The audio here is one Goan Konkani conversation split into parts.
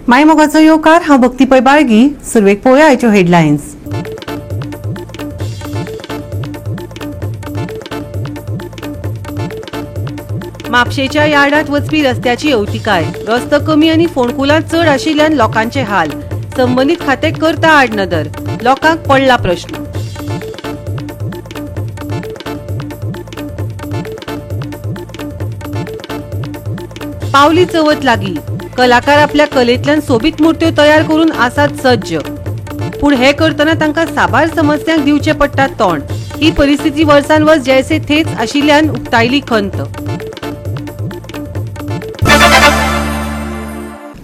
माय मोगाचो येवकार. हांव भक्ती पै बाळगी. सुरवेक पळोवया आयच्यो हेडलायन्स. म्हापशेच्या यार्डात वचपी रस्त्याची अवतिकाय. रस्तो कमी आनी फोंडकुलां चड आशिल्ल्यान लोकांचे हाल. संबंदीत खातें करता आडनदर. लोकांक पडला प्रश्न. पावली चवथ लागली. कलाकार आपल्या कलेंतल्यान सोबीत मूर्त्यो तयार करून आसात सज्ज. पूण हे करतना तांकां साबार समस्यांक दिवचें पडटा तोंड. ही परिस्थिती वर्सान वर्स जैसे थेच आशिल्ल्यान उक्तायली खंत.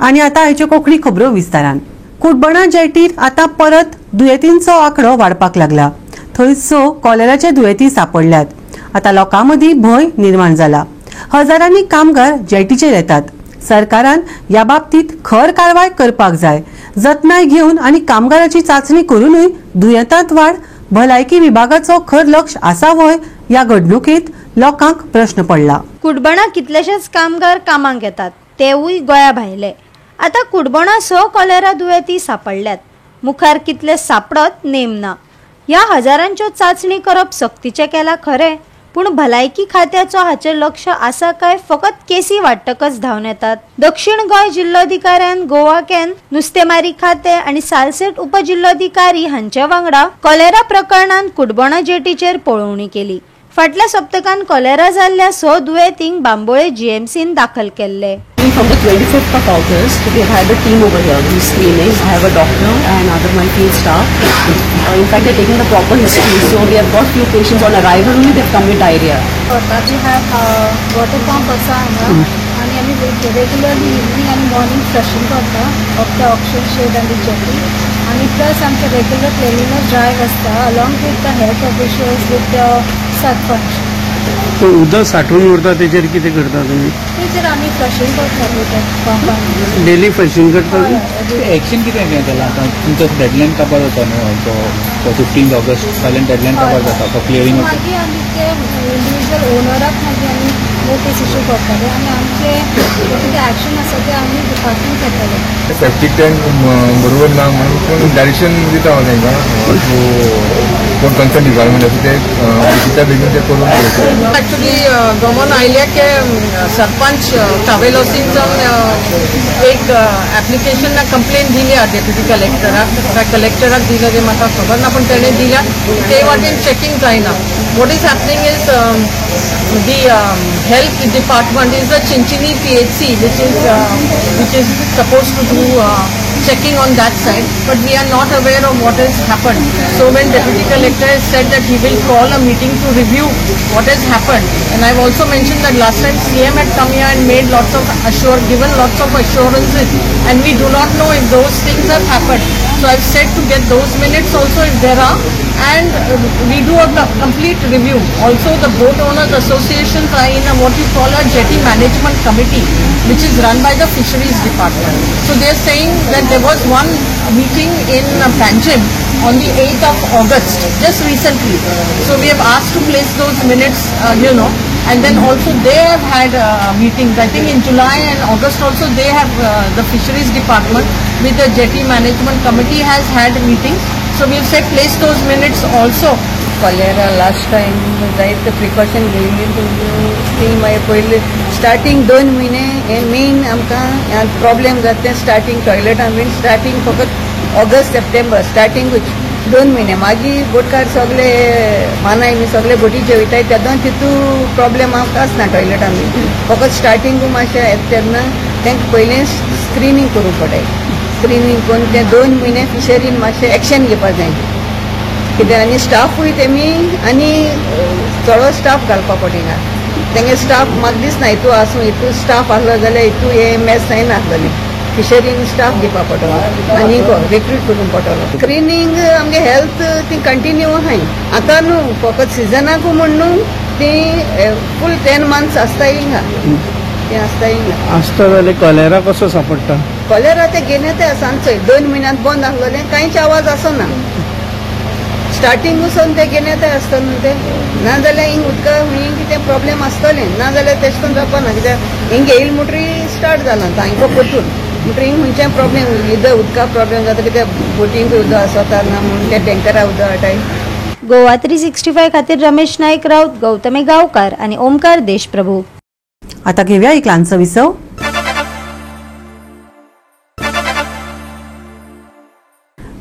आनी आतां आयच्यो कोंकणी खबरो विस्तारान. कुटबणा जेटीर आतां परत दुयेंतींचो आंकडो वाडपाक लागला. थंय 6 कॉलेराचे दुयेंती सापडल्यात. आतां लोकां मदीं भंय निर्माण जाला. हजारांनी कामगार जेटीचेर येतात. सरकारान ह्या बाबतीत खर कारवाय करपाक जाय. जतनाय घेवन आनी कामगाराची चांचणी करूनय दुयेंतांत वाड. भलायकी विभागाचो खर लक्ष आसा व्हय ह्या घडणुकेंत लोकांक प्रश्न पडला. कुटबणा कितलेशेच कामगार कामाक येतात, तेवूय गोंया भायले. आतां कुटबणा 6 कॉलेरा दुयेंती सापडल्यात. मुखार कितले सापडत नेम ना. ह्या हजारांच्यो चांचणी करप सक्तीचें केलां खरें, पूण भलायकी खात्याचो हाचेर लक्ष आसा काय फकत केसी वाडटकच धांवन येतात? दक्षिण गोंय जिल्लोधिकाऱ्यान गोवा can नुस्तेमारी खातें आनी सालसेट उपजिल्लोधिकारी हांचे वांगडा कॉलेरा प्रकरणान कुटबणा जेटीचेर पळोवणी केली. फाटल्या सप्तकान कॉलेरा जाल्ल्या 6 दुयेंतींक बांबोळे जीएमसीन दाखल केल्ले. From the 25th of August, we have had a team over here who's screening. I have a doctor and other my field staff. In fact, they're taking the proper history. So we have got few patients on arrival only. They've come with diarrhea. We have water pump आसा हांगा आनी आमी रेगुलरली इवनींग आनी मॉर्निंग फ्लशिंग करता of the auction shed आनी जेटी. आनी प्लस आमचे रेगुलर क्लिनिंग ड्रायव्ह आसता along with the health officials with the sarpanch. उदक साठून उरता तेचेर कितें करता तुमी? तेचेर आमी फ्लशिंग करता पंपान. डेली फ्लशिंग करता? एक्शन कितें घेतला आतां? तुमचो डेडलायन काबार जाता न्हू, तो 15 ऑगस्ट फाल्यां डेडलायन काबार जाता फॉर क्लियरिंग. मागीर आमी ते इंडिविज्युअल ओनराक मागीर आमी नोटीस इश्यू करतले आनी आमचे कितें एक्शन आसा ते आमी डिपार्टमेंट घेतले. सेप्टीक टँक बरोबर ना म्हणून पूण डायरेक्शन दिता हांव तांकां कोण कन्सर्न डिपार्टमेंट आसा ते बेगीच्या बेगीन ते करून घेतले. एक्चुअली गमन आयल्या की सरपंच कावेलोसींच्यान एक एप्लिकेशन ना कंप्लेन दिल्या डेप्युटी कलेक्टराक. काय कलेक्टराक दिल्या ते म्हाका खबर ना, पूण तेणें दिल्या. ते वाटेन चॅकिंग जायना. What is happening is the health department is the Chinchinim PHC which is supposed to do checking on that side, but we are not aware of what has happened. So when Deputy Collector has said that he will call a meeting to review what has happened, and I've also mentioned that last time CM had come here and made lots of given lots of assurances, and we do not know if those things have happened. So I've said to get those minutes also if there are, and we do a complete review. Also the boat owners associations are in a what you call a jetty management committee, which is run by the fisheries department. So they are saying that there was one meeting in Panjim on the 8th of August, just recently. So we have asked to place those minutes, and then also they have had meetings. I think in July and August also they have, the fisheries department with the jetty management committee has had meetings. So we have said place those minutes also. Cholera last time जायते प्रिकॉशन घेयली ती मागीर पयलीं स्टार्टींग 2 म्हयने हे मेन आमकां प्रॉब्लेम जाता तें स्टार्टींग टॉयलेटान बीन स्टार्टींग फकत ऑगस्ट सप्टेंबर स्टार्टिंगूच 2 म्हयने. मागीर बोटकार सगळे मानाय बी सगळे बोटीचे वयताय तेन्ना तितू प्रॉब्लेम आमकां आसना टॉयलेटान बीन. फकत स्टार्टिंगू मातशें येता तेन्ना तांकां पयलीं स्क्रिनींग करूंक पडटाय. स्क्रिनींग करून ते 2 म्हयने फिशरीन मातशें एक्शन घेवपाक जाय कित्याक. आनी स्टाफूय तेमी आनी चडो स्टाफ घालपा पडना. तेंगे स्टाफ म्हाका दिसना हितू आसूं, हितू स्टाफ आसलो जाल्यार हितू हे मॅच जायनासलें. फिशरीन स्टाफ घेवपा पडटलो आनी रिक्रूट करूंक पडटलो. स्क्रिनींग आमगे हेल्थ ती कंटिन्यू आहाय आतां न्हू, फकत सिजनाकू म्हूण न्हू, ती फूल 10 मंथ्स आसताय हिंगा, ती आसताय हिंगा. आसता जाल्यार कॉलेरा कसो सापडटा? कॉलेरा ते घेवन ते सांजचोय 2 म्हयन्यांत बंद आसलेलें, कांयच आवाज आसना. स्टार्टिंगूसून ते घेवन येता आसता न्हू ते. नाजाल्यार हिंग उदका हिंग कितें प्रॉब्लेम आसतलें, नाजाल्यार तेश करून जावपा ना कित्याक हिंग येयले म्हणटरी स्टार्ट जालां तांकां परतून. म्हणटकीर खंयच्याय प्रॉब्लेम इदर उदका प्रॉब्लेम जाता कित्याक बोटींक उदक आसता ना म्हणून ते टँकरा उदक हाडटाय. गोवा 365 खातीर रमेश नायक राऊत, गौतमी गांवकार आनी ओमकार देशप्रभू. आता घेऊया एक ल्हानसो विसव.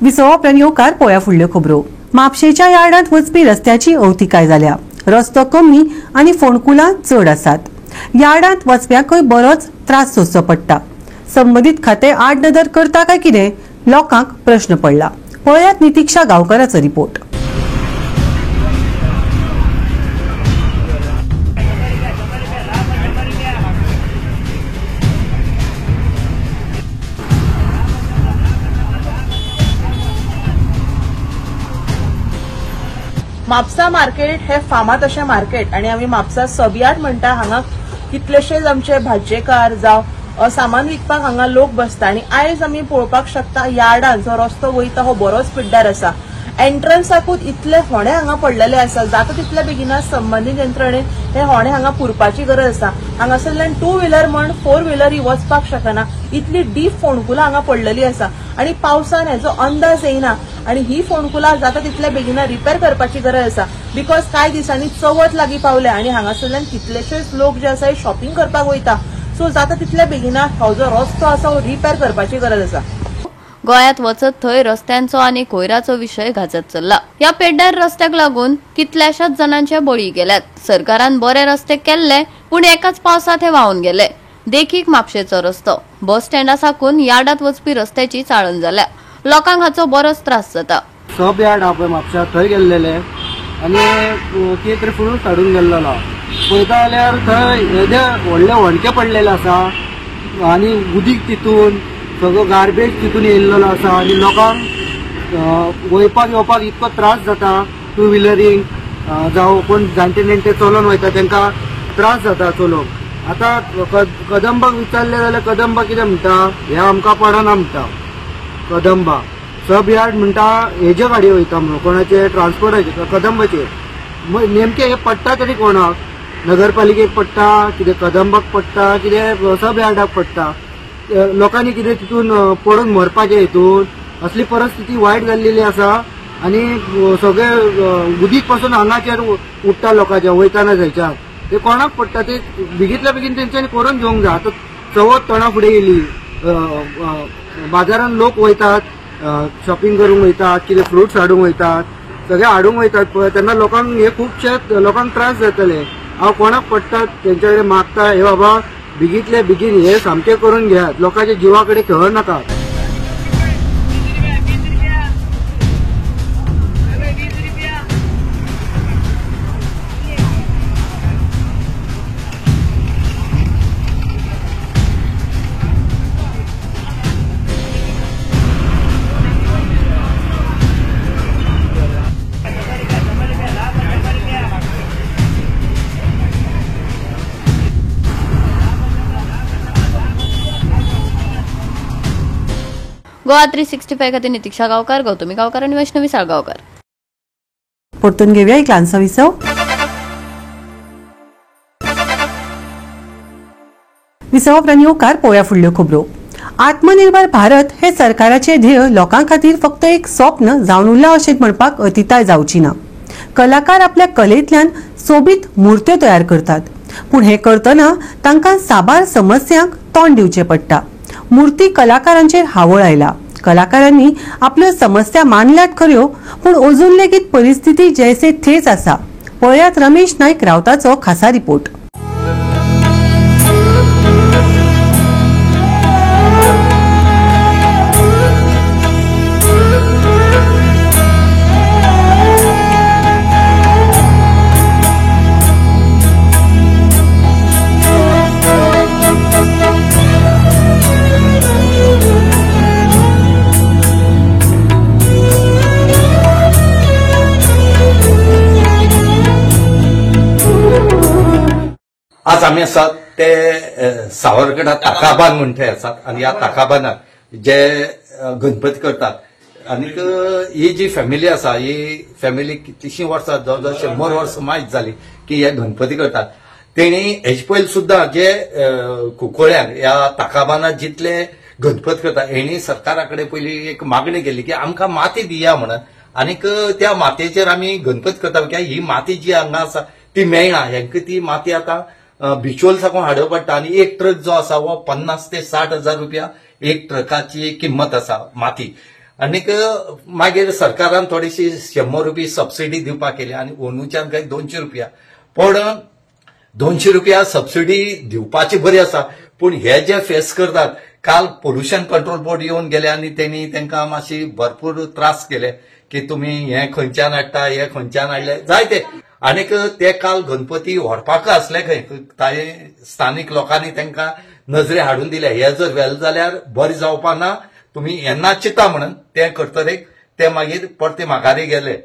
विसवा उपरांत येवकार पळोवया फुडल्यो खबरो. म्हापशेच्या यार्डांत वचपी रस्त्याची अवतिकाय जाल्या. रस्तो कमी आनी फोंडकुलां चड आसात. यार्डांत वचप्यांकय बरोच त्रास सोंसचो पडटा. संबंदीत खातें आड नदर करता काय कितें लोकांक प्रश्न पडला. पळयात नितीक्षा गांवकाराचो रिपोर्ट. म्हापसा मार्केट हे फामाद अशें मार्केट आनी आमी म्हापसा सबयार्ड म्हणटा. हांगा कितलेशेच आमचे भाजयेकार जावं सामान विकपाक हांगा लोक बसता आनी आयज आमी पळोवपाक शकता यार्डान जो रस्तो वयता हो बरोच पिड्ड्यार आसा. एंट्रन्साकूच इतले होणे हांगा पडलेले आसा. जाता तितले बेगिना संबंदीत यंत्रणेन हे होणे हांगा पुरपाची गरज आसा. हांगासरल्यान 2 व्हिलर म्हण 4 व्हिलर ही वचपाक शकना, इतली डीप फोंडकुलां हांगा पडलेली आसा आनी पावसान हेजो अंदाज येयना आनी ही फोंडकुलां जाता तितले बेगिना रिपेर करपाची गरज आसा. Because कांय दिसांनी चवथ लागीं पावल्या आनी हांगासरल्यान कितलेशेच लोक जे आसा हे शॉपिंग करपाक वयता. सो जाता तितले बेगिना हो जो रस्तो आसा हो रिपेर करपाची गरज आसा. गोंयांत वचत थंय रस्त्यांचो आनी कोयराचो विशय गाजत चल्ला. ह्या पेड्ड्यार रस्त्याक लागून कितल्याशाच जाणांचे बळी गेल्यात. सरकारान बरे रस्ते केल्ले पूण एकाच पावसांत हे व्हांवन गेले. देखीक म्हापशेचो रस्तो बस स्टँडा साकून यार्डात वचपी रस्त्याची चाळण जाल्या. लोकांक हाचो बरोच त्रास जाता. सब यार्ड हा पळय म्हापशा थंय गेल्लेले आनी कितें तरी फुडून काडून गेल्लेलो. पळयता जाल्यार थंय येदे व्हडले व्हणके पडलेले आसा आनी उदीक तितून सगळो गार्बेज तितून येयल्लो आसा आनी लोकांक वयपाक येवपाक इतको त्रास जाता. टू व्हिलरींक जावं कोण जाणटे नेणटे चलोन वयता तांकां त्रास जाता चलोवंक. आतां कदंबाक विचारलें जाल्यार कदंबा कितें म्हणटा, हें आमकां पडना म्हणटा. कदंबा सब यार्ड म्हणटा हेजे गाडयो वयता म्हणून कोणाचे ट्रान्सपोर्टाचे कदंबाचेर. नेमकें हें पडटा तरी कोणाक, नगरपालिकेक पडटा कितें, कदंबाक पडटा कितें, सब यार्डाक पडटा. लोकांनी कितें तितून पडून मरपाचें हितून असली परिस्थिती वायट जाल्लेली आसा आनी सगळे उदीक पासून आंगाचेर उडटा लोकांच्या वयताना थंयच्यान. ते कोणाक पडटा ते बेगीतल्या बेगीन तेंच्यांनी करून घेवंक जाय. आतां चवथ तोंडा फुडें येयली, बाजारान लोक वयतात, शॉपिंग करूंक वयतात, कितें फ्रुट्स हाडूंक वयतात, सगळे हाडूंक वयतात पळय, तेन्ना लोकांक हे खुबशे लोकांक त्रास जातले. हांव कोणाक पडटात तेंच्या कडेन मागता, हे बाबा बेगीतले बेगीन हे सामकें करून घेयात, लोकांच्या जिवा कडेन खेळ नाका. गोवा 365 खातीर नितीक्षा गांवकार, गौतमी गांवकार आनी वैष्णवी साळगांवकार. परतून घेऊया एक ल्हानसो विसव. विसवा उपरांत येवकार पळोवया फुडल्यो खबरो. आत्मनिर्भर भारत हे सरकाराचे ध्येय लोकां खातीर फक्त एक स्वप्न जावन उरलां अशें म्हणपाक अतिताय जावची ना. कलाकार आपल्या कलेंतल्यान सोबीत मुर्त्यो तयार करतात, पूण हें करतना तांकां साबार समस्यांक तोंड दिवचें पडटा. मूर्ती कलाकारांचेर हावळ आयला. कलाकारांनी आपल्यो समस्या मानल्यात खऱ्यो, पूण अजून लेगीत परिस्थिती जैसे थेच आसा. पळयात रमेश नायक रावताचो खासा रिपोर्ट. आज आमी आसात ते सावरकडा ताकाबान म्हण थंय आसात आनी ह्या ताकाबानार जे गणपती करतात आनीक ही जी फॅमिली आसा ही फॅमिली कितलीशीं वर्सां जवळ जवळ 100 वर्सां मायज जाली की हे गणपती करतात. तेणी हेजे पयलीं सुद्दां जे कुंकळ्यांक ह्या ताकाबानार जितले गणपत करता हेणी सरकारा कडेन पयली एक मागणी केली की आमकां माती दिया म्हणून आनीक त्या मातयेचेर आमी गणपत करता कित्याक ही माती जी हांगा आसा ती मेळना. हेंका ती माती आतां बिचोल साकून हाडप पडटा आनी एक ट्रक जो आसा हो 50 ते 60 हजार रुपया एक ट्रकाची किंमत आसा माती. आनीक मागीर सरकारान थोडीशी 100 रुपया सबसिडी दिवपाक केली आनी अंदूच्यान काय 200 रुपया, पण 200 रुपया सबसिडी दिवपाची बरी आसा, पूण हे जे फेस करतात काल पोल्युशन कंट्रोल बोर्ड येवन गेले आनी तेणी तांकां मातशी भरपूर त्रास केले की तुमी हे खंयच्यान हाडटा, हे खंयच्यान हाडले जायते. आनीक ते काल गणपती व्हरपाक आसले खंय, तांणी स्थानीक लोकांनी तांकां नजरे हाडून दिले, हे जर व्हेल जाल्यार बरें जावपा ना, तुमी येन्ना चिंता म्हणून ते करतरेक ते मागीर परते माघारी गेले.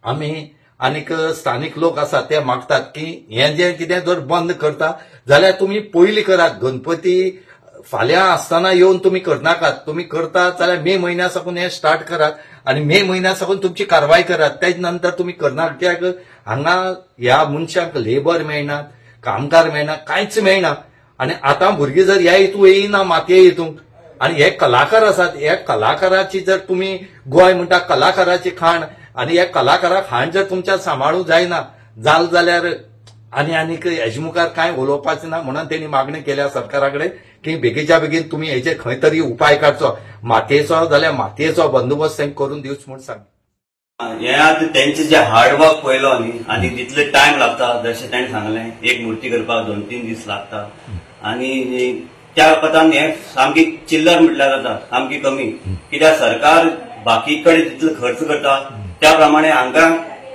आमी आनीक स्थानीक लोक आसा ते मागतात की हें जें कितें जर बंद करता जाल्यार तुमी पयलीं करात, गणपती फाल्यां आसतना येवन तुमी करनाकात, तुमी करतात जाल्यार मे म्हयन्या साकून हें स्टार्ट करात आनी मे म्हयन्या साकून तुमची कारवाय करात, तेज नंतर तुमी करनात. कित्याक हांगा ह्या मनशांक लेबर मेळना, कामगार मेळना, कांयच मेळना. आनी आतां भुरगीं जर ह्या हितून येयना मातये हितून, आनी हे कलाकार आसात, ह्या कलाकाराची जर तुमी गोंय म्हणटा कलाकाराची खाण, आनी ह्या कलाकारा खाण जर तुमच्या सांबाळूंक जायना जाल जाल्यार आनी आनीक हेजे मुखार कांय उलोवपाचें ना म्हणून तेणी मागणी केल्या सरकारा कडेन की बेगीच्या बेगीन तुमी हेजेर खंय तरी उपाय काडचो, मातयेचो जाल्यार मातयेचो बंदोबस्त तांकां करून दिवचो म्हूण सांग. हे आतां तेंचे जे हार्डवर्क पळयलो न्ही, आनी जितले टायम लागता, जशें ताणें सांगलें एक मुर्ती करपाक 2-3 दीस लागता, आनी त्या पतान हे सामकी चिल्लर म्हटल्यार जाता, सामकी कमी. कित्याक सरकार बाकी कडेन जितलो खर्च करता त्या प्रमाणे हांगा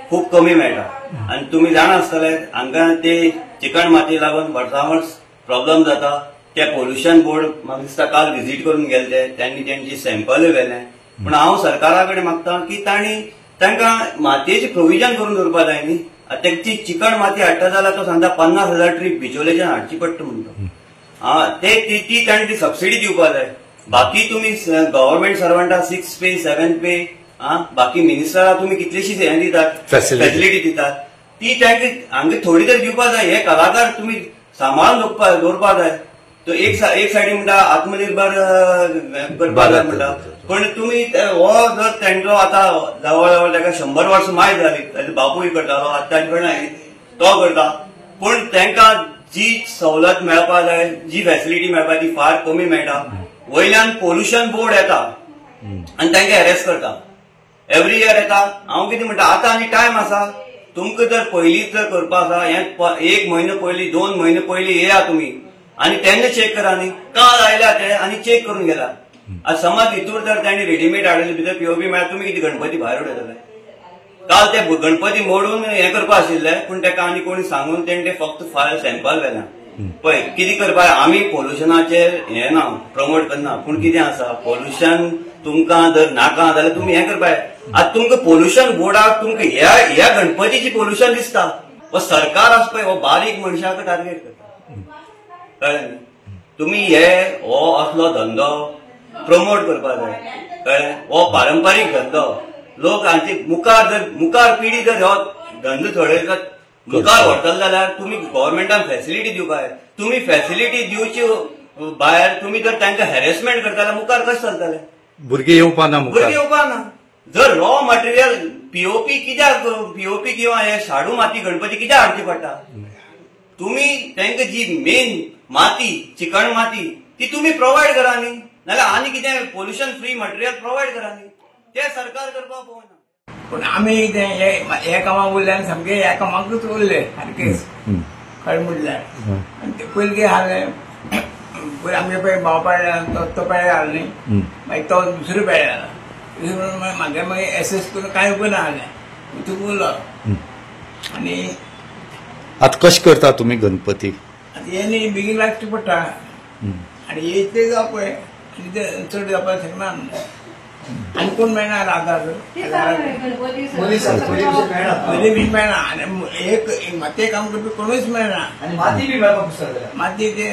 खूब कमी मेळटा. आनी तुमी जाणा आसतले हांगा ते चिकण माती लागून वर्सां वर्स प्रॉब्लम जाता. ते पोल्युशन बोर्ड म्हाका दिसता काल विजीट करून गेले, त्यांनी तेंची सॅम्पल व्हेलें. पूण हांव सरकारा कडेन मागता की तांणी तांकां मातयेची प्रोविजन करून दवरपा जाय न्ही. आतां तेंची चिकण माती हाडटा जाल्यार तो सांगता 50,000 ट्रीप बिचोलेच्यान हाडची पडटा म्हणटा. ते ती तांणी ती सबसिडी दिवपा जाय. बाकी तुमी गव्हर्मेंट सर्वंटा 6 पे 7 पे, बाकी मिनिस्टरा तुमी कितलीशीच हें दितात, फॅसिलिटी दितात, ती तांकां हांगा थोडी तरी दिवपा जाय. हे कलाकार तुमी सांबाळून दवरपा जाय. तो एक सायडीन म्हणटा आत्मनिर्भर करपा जाय म्हणटा, पण तुमी हो जर तेंचो आतां जवळ जवळ ताका 100 वर्सां मायज जाली, ताजो बापूय करतालो, आतां ताजे कडल्यान तो करता, पूण तांकां जी सवलत मेळपा जाय, जी फॅसिलिटी मेळपा ती फार कमी मेळटा. वयल्यान पोल्युशन बोर्ड येता आनी तांकां हॅरेस करता, एवरी इयर येता. हांव कितें म्हणटा, आतां आनी टायम आसा तुमकां, जर पयलींच जर करपा आसा हें 1 म्हयनो पयलीं 2 म्हयने पयलीं येया तुमी आनी तेन्ना चॅक करा न्ही. काल आयल्या ते आनी चॅक करून गेला. आतां समज हितूर जर तांणी रेडीमेड हाडले भितर पीओपी मेळ्ळ्यार तुमी कितें गणपती भायर उडयतले. काल ते गणपती मोडून हें करपा आशिल्ले, पूण ताका आनी कोणी सांगून तेणें ते फक्त फायल सॅम्पल व्हेलां. पळय कितें करपा, आमी पोल्युशनाचेर हें ना प्रमोट करना, पूण कितें आसा पोल्युशन तुमकां जर नाका जाल्यार तुमी हें करपा. आतां तुमकां पोल्युशन बोर्डाक तुमकां ह्या गणपतीची पोल्युशन दिसता, हो सरकार आसा पळय हो बारीक मनशाक टार्गेट करता. कळ्ळें न्ही? तुमी हे हो असलो धंदो प्रमोट करपा जाय. कळ्ळें? हो पारंपारीक धंदो, लोक हांचे मुखार जर मुखार पिढी जर हो धंदो थोडे मुखार व्हरतले जाल्यार तुमी गव्हर्मेंटान फॅसिलिटी दिवपा जाय. तुमी फॅसिलिटी दिवची भायर तुमी जर तांकां हॅरेसमेंट करता जाल्यार मुखार कशें चलतले? भुरगीं येवपा ना, भुरगीं येवपा ना. जर रॉ मटेरियल पीओपी कित्याक, पीओपी किंवा हे शाडू माती गणपती कित्याक हाडची पडटा? तुमी तांकां जी मेन माती चिकण माती ती तुमी प्रोवायड करा न्ही, नाल्यार आनी कितें पोल्युशन फ्री मटेरियल प्रोवायड करा न्ही, तें सरकार करपाक पळोवना. पूण आमी कितें ह्या कामाक उरले आनी सामके ह्या कामाकूच उरले सारकेच, खरें म्हणल्यार. आनी ते पयलीं कितें जालें, पयलीं आमगे पळय भाव पेडला तो पेडे जालो न्ही, मागीर तो दुसरो पेडे जालो, दुसरो मागीर मागीर एस करून कांय उपयोग ना जालें, तितून उरलो. आनी आतां कशें करता तुमी गणपती? आतां हें न्ही बेगीन लागचें पडटा आनी इतलें जावप पळय आनी तें चड जावपाक शकना. आनी कोण मेळना आदार, पयलीं बी मेळना आनी एक मातये काम करपी कोणूच मेळना. माती बी मेळपाक, माती ते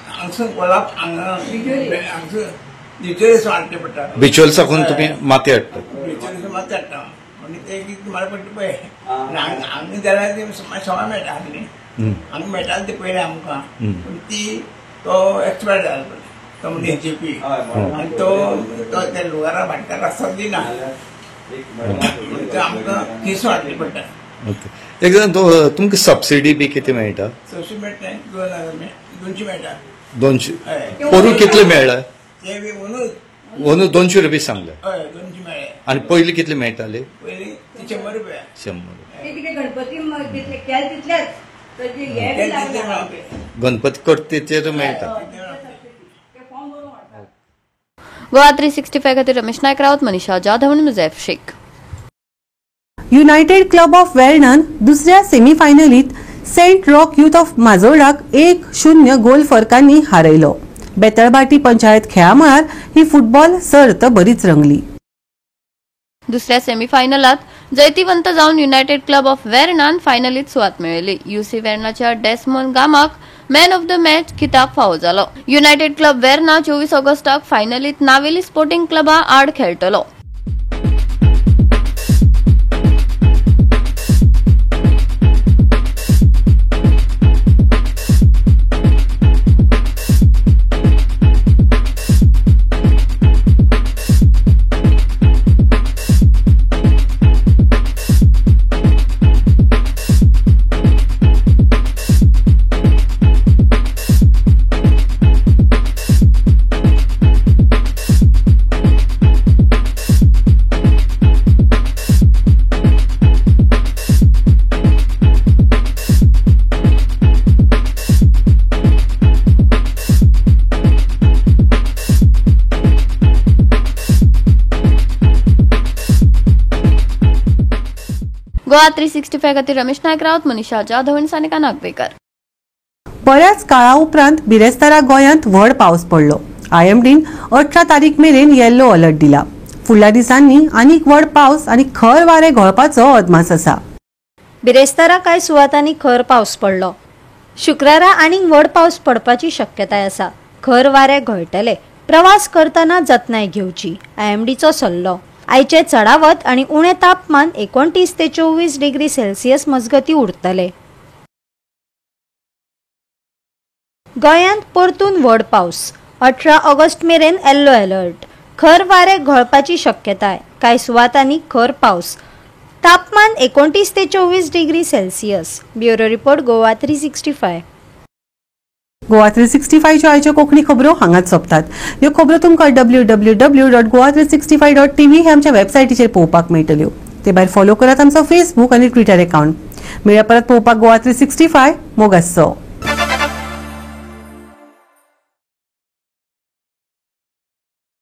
हांगसून कोल्हाप हांगा हांगसून बिचोले हाडचें पडटा. बिचोल साकून तुमी माती हाडटा? बिचोले माती हाडटा म्हणजे ते कितें म्हाका पडटा पळय हांगा जाल्यार ते सवाय मेळटा न्ही, हांगा मेळटाले ते पयलें आमकां, पूण ती तो एक्सपायर जालो पळय. तो म्हणजे जेपी आनी तो त्या लुगारा भाटकार रस्तो दिना, आमकां केसो हाडली पडटा. ओके, एक जाण तुमकां सबसिडी बी कितें मेळटा? सबसिडी मेळटा 2000 200 मेळटा. 200 पोरू कितले मेळ्ळा? ते बी ओनू 200 रुपये सांगले. हय, 200 मेळ्ळे. आनी पयलीं कितले मेळटाले? पयलीं 100 रुपया. 100. गणपती केले तितलेच गणपती करतेचेर मेळटा. गोवा 365 खातीर रमेश नायक रावत, मनीषा जाधव आनी Muzaif Shaikh. United Club of वेर्णान दुसऱ्या सेमीफायनलीत सेंट रॉक युथ ऑफ माजोर्डाक 1-0 गोल फरकांनी हारयलो. बेतळबाटी पंचायत खेळामळार ही फुटबॉल सर्त बरीच रंगली. दुसऱ्या सेमीफायनलात जैतिवंत जावन युनायटेड क्लब ऑफ वेर्णान फायनलीत सुवात मेळयली. युसी वेर्णाच्या डेस्मोन गामाक मॅन ऑफ the match खिताब फावो जालो. युनायटेड क्लब वेर्णा 24 ऑगस्टाक फायनलीत नावेली स्पोर्टिंग क्लबा आड खेळटलो. गोवा 365 खातीर रमेश नायक रावत, मनीषा जाधव आनी सानिका नागवेकर. बऱ्याच काळा उपरांत बिरेस्तारा गोंयांत व्हड पावस पडलो. आयएमडीन 18 तारीख मेरेन येल्लो अलर्ट दिला. फुडल्या दिसांनी आनीक व्हड पावस आनी खर वारें घोळपाचो अदमास आसा. बिरेस्तारा कांय सुवातांनी खर पावस पडलो. शुक्रारा आनीक व्हड पावस पडपाची शक्यताय आसा. खर वारें घोळटले. प्रवास करतना जतनाय घेवची, आयएमडीचो सल्लो. आयचे चडावत आनी उणें तापमान 29 ते 24 डिग्री सेल्सियस मजगती उरतले. गोंयांत परतून व्हड पावस. 18 ऑगस्ट मेरेन येल्लो अलर्ट. खर वारें घोळपाची शक्यताय. कांय सुवातांनी खर पावस. तापमान 29 ते 24 degree Celsius. Bureau report, Goa 365. Goa 365च्यो आयच्यो कोंकणी खबरो हांगाच सोंपतात. ह्यो खबरो तुमकां www.goa365.tv ह्या आमच्या वेबसायटीचेर पळोवपाक मेळटल्यो. ते भायर फॉलो करात आमचो फेसबूक आनी ट्विटर अकाउंट. मेळया परत पळोवपाक गोवा 365. मोग आसचो.